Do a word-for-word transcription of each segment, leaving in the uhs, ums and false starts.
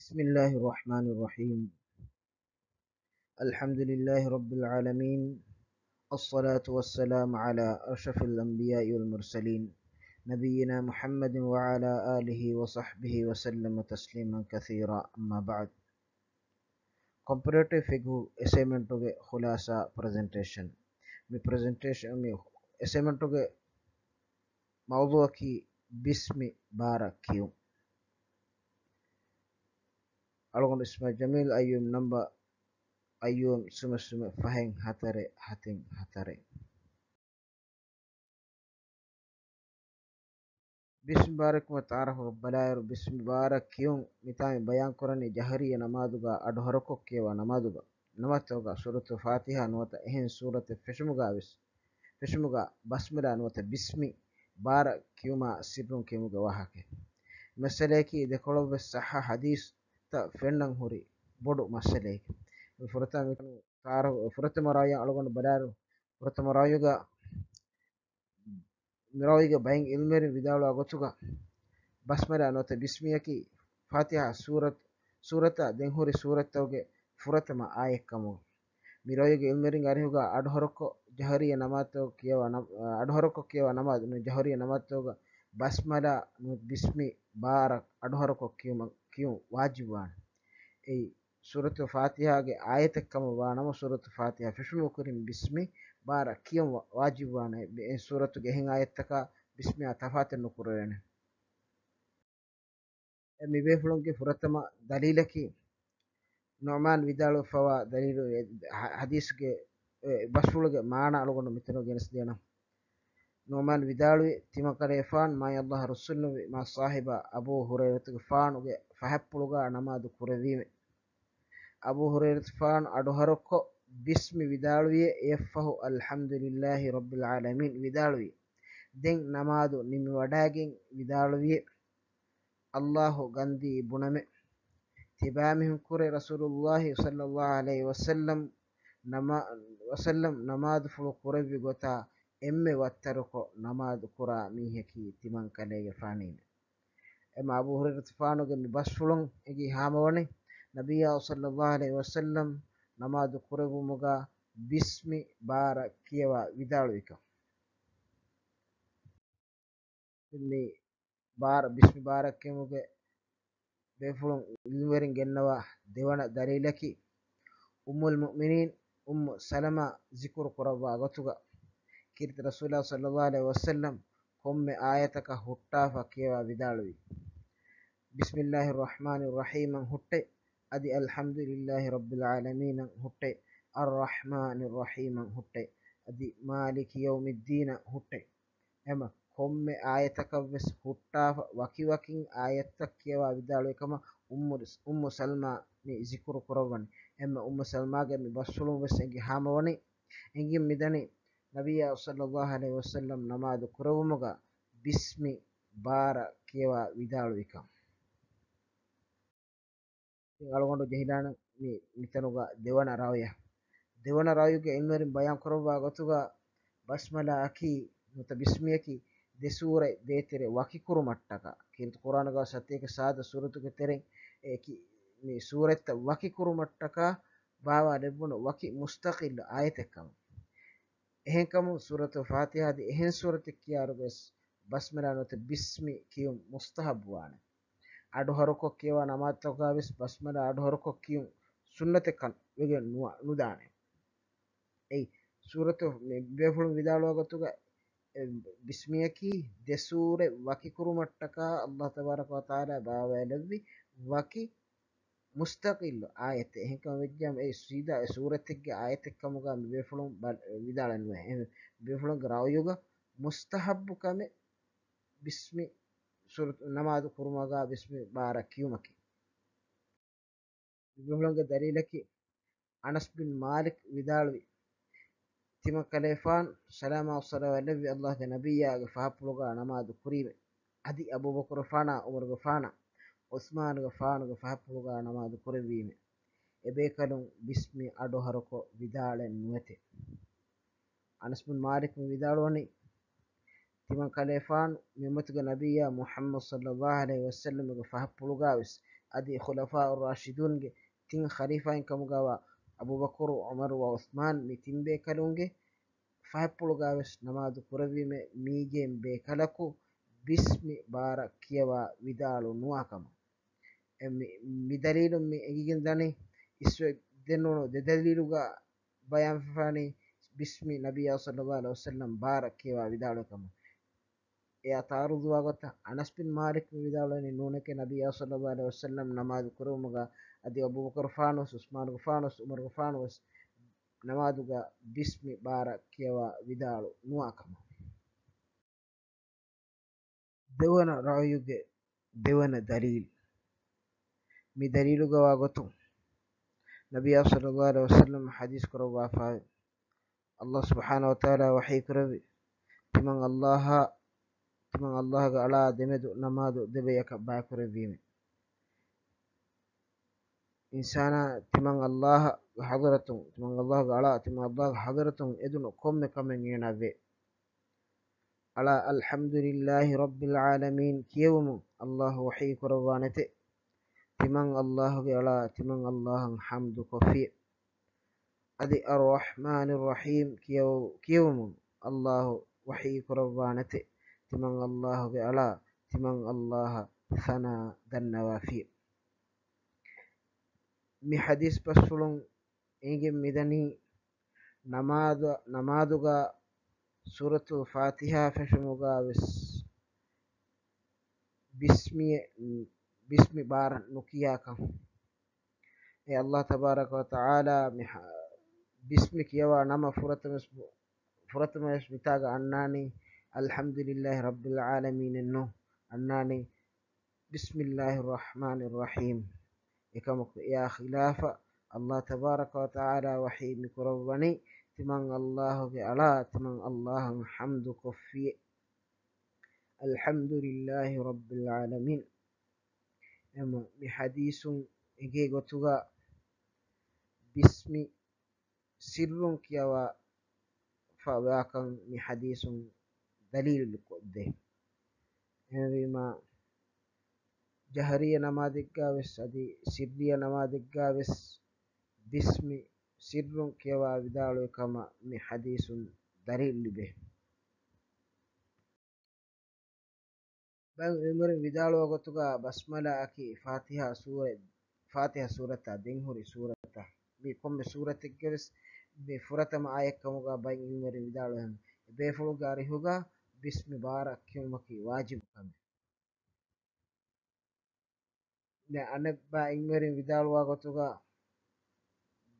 بسم الله الرحمن الرحيم. الحمد لله رب العالمين. الصلاة والسلام على أشرف الأنبياء والمرسلين، نبينا محمد وعلى آله وصحبه وسلم تسليما كثيرا، أما بعد. ކޮމްޕެރޭޓިވް ފިޤްހު އެސައިންމަންޓުގެ ޚުލާސާ ޕްރެޒެންޓޭޝަން. މި ޕްރެޒެންޓޭޝަން، މި އެސައިންމަންޓުގެ މައުޟޫޢަކީ ބިސްމި ބާރަށް ކިޔުން. އަޅުގަނޑު އިސްމާއިލް ޖަމީލް، އައިއެމް ނަމްބަރ، އައިއެމް ސިމެ ސިމެ ފަހެއް ހަތަރެއް ހަތެއް ހަތަރެއް. ބިސްމި ބާރަކުމަށް ތަޢާރަފް ބަލާއިރު، ބިސްމި ބާރަށް ކިޔުން މިތާ މި ބަޔާން ކުރަނީ ޖަހަރީ ނަމާދުގަ އަޑު ހަރަކޮށް ކިޔަވާ ނަމާދުގަ، ނަމާދުގަ ސޫރަތުލް ފާތިޙާ ނުވަތަ އެހެން ސޫރަތެއް ފެށުމުގަ ވެސް، ފެށުމުގަ ބަސްމަލާ ނުވަތަ ބިސްމި ބާރަށް ކިޔުމާ ސިއްރުން ކިޔުމުގެ ވާހަކަ. މައްސަލައަކީ ދެކޮޅަށް ވެސް ޞައްޙަ ޙަދީޘްތައް ފެންނަން ހުރި ބޮޑު މައްސަލައެކެވެ. ފުރަތަމަ، ފުރަތަމަ ރާވީއާ އަޅުގަނޑު ބަލާއިރު، ފުރަތަމަ ރާވީގަ، ރާވީގެ ބައެއް ޢިލްމުވެރިން ވިދާޅުވާ ގޮތުގަ، ބަސްމަލާ ނުވަތަ ބިސްމިއަކީ ފާތިޙާ ސޫރަތު، ސޫރަތާ ދެން ހުރި ސޫރަތްތަކުގެ ފުރަތަމަ އާޔަތް ކަމުގަ. މި ރާވީގެ ޢިލްމުވެރިންގެ އަރިހުގަ އަޑު ހަރަކޮށް ޖަހަރީ ނަމާދުތަކުގަ ކިޔަވާ ނަމް-، އަޑު ހަރަކޮށް ކިޔަވާ ނަމާދު، ނުވަތަ ޖަހަރީ ނަމާދުތަކުގަ ބަސްމަލާ ނުވަތަ ބިސްމި ބާރަށް އަޑު ހަރަކޮށް ކިޔުމަށް، ކިޔުން ވާޖިބުވާނެ. އެއީ، ސޫރަތުލް ފާތިޙާގެ އާޔަތެއް ކަމަށް ވާ ނަމަ، ސޫރަތުލް ފާތިޙާ ފެށުމުގެ ކުރިން ބިސްމި ބާރަށް ކިޔަން ވާ-، ވާޖިބުވާނެ. އެ ސޫރަތުގެ އެހެން އާޔަތްތަކާ ބިސްމިއާ ތަފާތެއް ނުކުރެވޭނެ. އެ މިބޭފުޅުންގެ ފުރަތަމަ ދަލީލަކީ، ނުޢުމާން ވިދާޅުވެފަވާ ދަލީލު، އެ ޙަ-، ޙަދީޘްގެ، އެ ބަސްފުޅުގެ މާނަ އަޅުގަނޑު މިތަނުގަ ގެނެސްދޭނަން. ނުޢުމާން ވިދާޅުވި، ތިމަންކަލޭފާނު މާތް ﷲ ރުއްސުންނެވި މާތް ޞާޙިބާ އަބޫ ހުރައިރަތުގެފާނުގެ ފަހަތްޕުޅުގަ ނަމާދު ކުރެއްވީމެ. އަބޫ ހުރައިރަތުފާނު އަޑު ހަރަކޮށް ބިސްމި ވިދާޅުވިއޭ، އެއަށްފަހު އަލްޙަމްދުލިއްލާހި ރައްބިލް ޢާލަމީން ވިދާޅުވި. ދެން ނަމާދު ނިމިވަޑައިގެން ވިދާޅުވިއޭ، ﷲ ގަންދީ ބުނަމޭ. ތިބާމީހުންކުރެ ރަސޫލުﷲ ޞައްލަﷲ ޢަލައިހި ވަސައްލަމް ނަމާ-، ވަސައްލަމް ނަމާދުފުޅު ކުރެއްވި ގޮތާ އެންމެ ވައްތަރުކޮށް ނަމާދު ކުރާ މީހަކީ ތިމަންކަލޭގެފާނީމެ. އެމަ އަބޫ ހުރައިރަތުފާނުގެ މި ބަސްފުޅުން އެނގި ހާމަވަނީ، ނަބިއްޔާ ޞައްލަﷲ ޢަލައިހި ވަސައްލަމް ނަމާދު ކުރެއްވުމުގަ ބިސްމި ބާރަށް ކިޔަވާ ވިދާޅުވިކަން. މި ބާރަށް، ބިސްމި ބާރަށް ކިޔުމުގެ ބޭފުޅުން ޢިލްމުވެރިން ގެންނަވާ ދެވަނަ ދަލީލަކީ، އުއްމުލް މުއުމިނީން އުއްމު ސަލަމާ ޒިކުރު ކުރައްވާ ގޮތުގަ، ކީރިތި ރަސޫލާ ޞައްލަﷲ ޢަލައިހި ވަސައްލަމް ކޮންމެ އާޔަތަކަށް ހުއްޓާފަ ކިޔަވާ ވިދާޅުވީ، ބިސްމިއްލާހިއްރަޙްމާނިއް ރަޙީމަށް ހުއްޓޭ، އަދި އަލްޙަމްދުލިއްލާހި ރައްބިލް ޢާލަމީނަށް ހުއްޓޭ، އައްރަޙްމާނިއްރަޙީމަށް ހުއްޓޭ، އަދި މާލިކި ޔައުމިއްދީނަށް ހުއްޓޭ. އެމަ ކޮންމެ އާޔަތަކަށްވެސް ހުއްޓާފަ ވަކިވަކިން އާޔަތްތައް ކިޔަވާ ވިދާޅުވި ކަމަށް އުއްމު، އުއްމު ސަލްމާ މި ޒިކުރު ކުރައްވަނީ. އެމަ އުއްމު ސަލްމާގެ މި ބަސްފުޅުން ވެސް އެނގި ހާމަވަނީ، އެނގިން މިދަނީ ނަބިއްޔާ ޞައްލަﷲ ޢަލައިހި ވަސައްލަމް ނަމާދު ކުރެއްވުމުގަ ބިސްމި ބާރަށް ކިޔަވާ ވިދާޅުވިކަން. އަޅުގަނޑު ޖެހިލާނަން މި، މިތަނުގަ ދެވަނަ ރާވިޔަށް. ދެވަނަ ރާވިޔުގެ ޢިލްމުވެރިން ބަޔާން ކުރައްވާ ގޮތުގަ، ބަސްމަލާއަކީ ނުވަތަ ބިސްމިއަކީ ދެ ސޫރަތް ދޭތެރެ ވަކިކުރުމަށްޓަކާ، ކީރިތި ޤުރްއާނުގަ ސަތޭކަ ސާދަ ސޫރަތުގެ ތެރެއިން އެކި މި ސޫރަތްތައް ވަކިކުރުމަށްޓަކާ ބާވާލެއްވުނު ވަކި މުސްތަޤިއްލު އާޔަތެއް ކަމަށް. އެހެންކަމުން ސޫރަތުލް ފާތިޙާ އަދި އެހެން ސޫރަތެއް ކިޔާއިރުވެސް ބަސްމަލާ ނުވަތަ ބިސްމި ކިޔުން މުސްތަޙައްބުވާނެ. އަޑު ހަރުކޮށް ކިޔަވާ ނަމާދުތަކުގަވެސް ބަސްމަލާ އަޑު ހަރުކޮށް ކިޔުން ސުންނަތެއްކަން ވެގެން ނުވާ، ނުދާނެ. އެއީ، ސޫރަތު މި ބޭފުޅުން ވިދާޅުވާ ގޮތުގަ، އެ، ބިސްމިއަކީ ދެ ސޫރަތް ވަކިކުރުމަށްޓަކާ ﷲ ތަބާރަކަ ވަތަޢާލާ ބާވާލެއްވި ވަކި މުސްތަޤިއްލު އާޔަތެއް. އެހެންކަމަށް ވެއްޖާމަ، އެ ސީދާ އެ ސޫރަތެއްގެ އާޔަތެއް ކަމުގަ މި ބޭފުޅުން ބަ-، ވިދާޅެއް ނުވޭ. އެ ބޭފުޅުންގެ ރާވިޔުގަ މުސްތަޙައްބު ކަމެއް ބިސްމި ސޫރަތު ނަމާދު ކުރުމުގަ ބިސްމި ބާރަށް ކިޔުމަކީ. މި ބޭފުޅުންގެ ދަލީލަކީ، އަނަސް ބިން މާލިކް ވިދާޅުވި، ތިމަންކަލޭފާނު ސަލާމާ ޞަލަވާތް ލެއްވި ﷲގެ ނަބިއްޔާގެ ފަހަތްޕުޅުގަ ނަމާދު ކުރީމެ. އަދި އަބޫބަކުރުފާނާ ޢުމަރުގެފާނާ ޢުސްމާނުގެފާނުގެ ފަހަތްޕުޅުގަ ނަމާދު ކުރެއްވީމެ. އެބޭކަލުން ބިސްމި އަޑު ހަރުކޮށް ވިދާޅެއް ނުވެތެ. އަނަސް ބިން މާލިކް މި ވިދާޅުވަނީ، ތިމަން ކަލޭފާނު މި އުއްމަތުގެ ނަބިއްޔާ މުޙައްމަދު ޞައްލައްލާހު ޢަލައިހި ވަސައްލަމްގެ ފަހަތްޕުޅުގަވެސް އަދި ޚުލަފާއު ރާޝިދޫންގެ ތިން ޚަލީފާއިން ކަމުގަވާ އަބޫބަކުރު، ޢުމަރު ވަ ޢުސްމާން، މި ތިން ބޭކަލުންގެ ފަހަތްޕުޅުގަވެސް ނަމާދު ކުރެއްވީމޭ. މީގެން ބޭކަލަކު ބިސްމި ބާރަށް ކިޔަވާ ވިދާޅު ނުވާ ކަމަށް. އެ މި، މި ދަލީލުން މި އެނގިގެން ދަނީ، އިސްވެ ދެންނޫނު ދެ ދަލީލުގަ ބަޔާންފާނީ ބިސްމި ނަބިއްޔާ ޞައްލައްލާހު ޢަލައިހި ވަސައްލަމް ބާރަށް ކިޔަވާ ވިދާޅުވި ކަމަށް. އެއާ ތަޢާރުޟުވާ ގޮތަށް އަނަސް ބިން މާލިކް މި ވިދާޅުވަނީ ނޫނެކޭ، ނަބިއްޔާ ޞައްލައްލާހު ޢަލައިހި ވަސައްލަމް ނަމާދު ކުރެވުމުގަ އަދި އަބޫބަކުރުފާނުވެސް، ޢުސްމާނުގެފާނުވެސް، ޢުމަރުގެފާނުވެސް ނަމާދުގަ ބިސްމި ބާރަށް ކިޔަވާ ވިދާޅު ނުވާ ކަމަށް. ދެވަނަ ރައުޔުގެ ދެވަނަ ދަލީލް. މި ދަލީލުގަވާ ގޮތުން ނަބިއްޔާ ޞައްލައްލާހު ޢަލައިހި ވަސައްލަމް ޙަދީޘް ކުރައްވާފައި، ﷲ ސުބްޙާނަހޫ ވަތަޢާލާ ވަޙީ ކުރެއްވި، ތިމަން ﷲ، ތިމަން ﷲގެ އަޅާ ދެމެދު ނަމާދު ދެބަޔަކަށް ބައިކުރެއްވީމޭ. އިންސާނާ ތިމަން ﷲގެ ޙަޟްރަތުން، ތިމަން ﷲގެ އަޅާ، ތިމަން ﷲގެ ޙަޟްރަތުން އެދުނު ކޮންމެ ކަމެއް އޭނާ ވޭ. އަޅާ އަލްޙަމްދުލިއްލާހި ރައްބިލް ޢާލަމީން ކިޔެވުމުން ﷲ ވަޙީ ކުރައްވާނެތެ، ތިމަން ﷲގެ އަޅާ، ތިމަން ﷲއަށް ޙަމްދު ކޮށްފި. އަދި އައްރަޙްމާނިއްރަޙީމް ކިޔެވު، ކިޔެވުމުން ﷲ ވަޙީ ކުރައްވާނެތެ، ތިމަން ﷲގެ އަޅާ، ތިމަން ﷲއަށް ޘަނާ ދަންނަވާފި. މި ޙަދީޘް ބަސްފުޅުން އެނގިގެން މިދަނީ، ނަމާދު، ނަމާދުގަ ސޫރަތުލް ފާތިޙާ ފެށުމުގަ ވެސް ބިސްމި، ބިސްމި ބާރަށް ނުކިޔާކަން. އެ ﷲ ތަބާރަކަ ވަތަޢާލާ މި ޙަ، ބިސްމި ކިޔަވާ ނަމަ ފުރަތަމަ، ފުރަތަމަވެސް މިތާގަ އަންނާނީ އަލްޙަމްދުލިއްލާހި ރައްބިލް ޢާލަމީން އެއްނު، އަންނާނީ ބިސްމިއްލާހިއްރަޙްމާނިއްރަޙީމް. އެކަމަކު އެއާ ޚިލާފަށް، ﷲ ތަބާރަކަ ވަތަޢާލާ ވަޙީ މި ކުރައްވަނީ، ތިމަން ﷲގެ އަޅާ، ތިމަން ﷲއަށް ޙަމްދު ކޮށްފިއޭ. އަލްޙަމްދުލިއްލާހި ރައްބިލް ޢާލަމީން. އެމަ މި ޙަދީޘުން އެނގޭ ގޮތުގަ ބިސްމި ސިއްރުން ކިޔަވާފަ ވާކަން މި ޙަދީޘުން ދަލީލު ކޮށްދޭ. އެހެންވީމަ، ޖަހަރިއްޔަ ނަމާދެއްގަ ވެސް އަދި ސިއްރިއްޔަ ނަމާދެއްގަ ވެސް ބިސްމި ސިއްރުން ކިޔަވާ ވިދާޅުވި ކަމަށް މި ޙަދީޘުން ދަލީލު ލިބޭ. ބައެއް ޢިލްމުވެރިން ވިދާޅުވާ ގޮތުގަ ބަސްމަލާއަކީ ފާތިޙާ ސޫރަ، ފާތިޙާ ސޫރަތާ ދެން ހުރި ސޫރަތަށް. މި ކޮންމެ ސޫރަތެއްގެ ވެސް މި ފުރަތަމަ އާޔަތް ކަމުގަ ބައެއް ޢިލްމުވެރިން ވިދާޅުވެ، ބޭފުޅުގެ އަރިހުގަ ބިސްމި ބާރަށް ކިޔުމަކީ ވާޖިބު ކަމެއް. ދެން އަނެއްބައި ޢިލްމުވެރިން ވިދާޅުވާ ގޮތުގަ،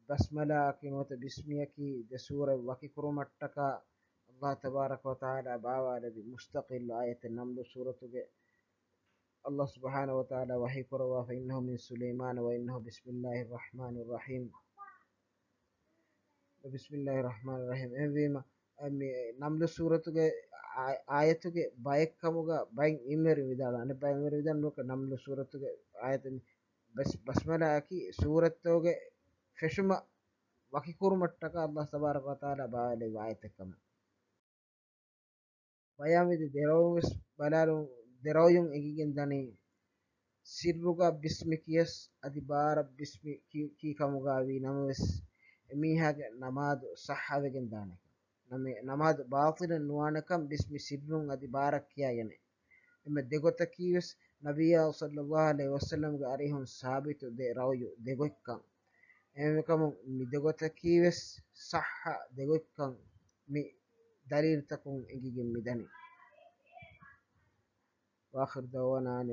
ބަސްމަލާއަކީ ނުވަތަ ބިސްމިއަކީ ދެ ސޫރަތް ވަކިކުރުމަށްޓަކާ ﷲ ތަބާރަކަ ވަތަޢާލާ ބާވާލެއްވި މުސްތަޤިއްލު އާޔަތެއް. ނަމްލު ސޫރަތުގެ ﷲ ސުބްޙާނަހޫ ވަތަޢާލާ ވަޙީ ކުރައްވާފަ، إنه من سليمان وإنه بسم الله الرحمن الرحيم، بسم الله الرحمن الرحيم. އެހެންވީމަ، އަ، މި ނަމްލު ސޫރަތުގެ އާ، އާޔަތުގެ ބައެއް ކަމުގަ ބައެއް ޢިލްމުވެރިން ވިދާޅުވާ، އަނެއް ބައެއް ޢިލްމުވެރިން ވިދާޅުވާ ނުވަތަ ނަމްލު ސޫރަތުގެ އާޔަތު މި ބަސް، ބަސްމަލާއަކީ ސޫރަތުގެ ފެށުމަށް ވަކިކުރުމަށްޓަކާ ﷲ ތަބާރަކަ ވަތަޢާލާ ބާވާލެއްވި އާޔަތެއް ކަމަށް. ބަޔާންވެދި ދެރައުޔުން ވެސް ބަލާލުން، ދެރައުޔުން އެނގިގެން ދަނީ، ސިއްރުގަ ބިސްމި ކިޔަސް އަދި ބާރަށް ބިސްމި ކި، ކީ ކަމުގަ ވީ ނަމަވެސް، އެމީހާގެ ނަމާދު ޞައްޙަވެގެން ދާނެކަން، ނަމެ، ނަމާދު ބާޠިލެއް ނުވާނެކަން ބިސްމި ސިއްރުން އަދި ބާރަށް ކިޔާގެނެ. އެންމެ ދެގޮތަކީ ވެސް ނަބިއްޔާ ޞައްލައްލާހު ޢަލައިހި ވަސައްލަމްގެ އަރިހުން ސާބިތު ދެ ރައުޔު ދެގޮތްކަން. އެހެންވެކަމުން މި ދެގޮތަކީ ވެސް ޞައްޙަ ދެގޮތްކަން މި ދަލީލުތަކުން އެނގިގެން މިދަނީ. وآخر دعوانا أن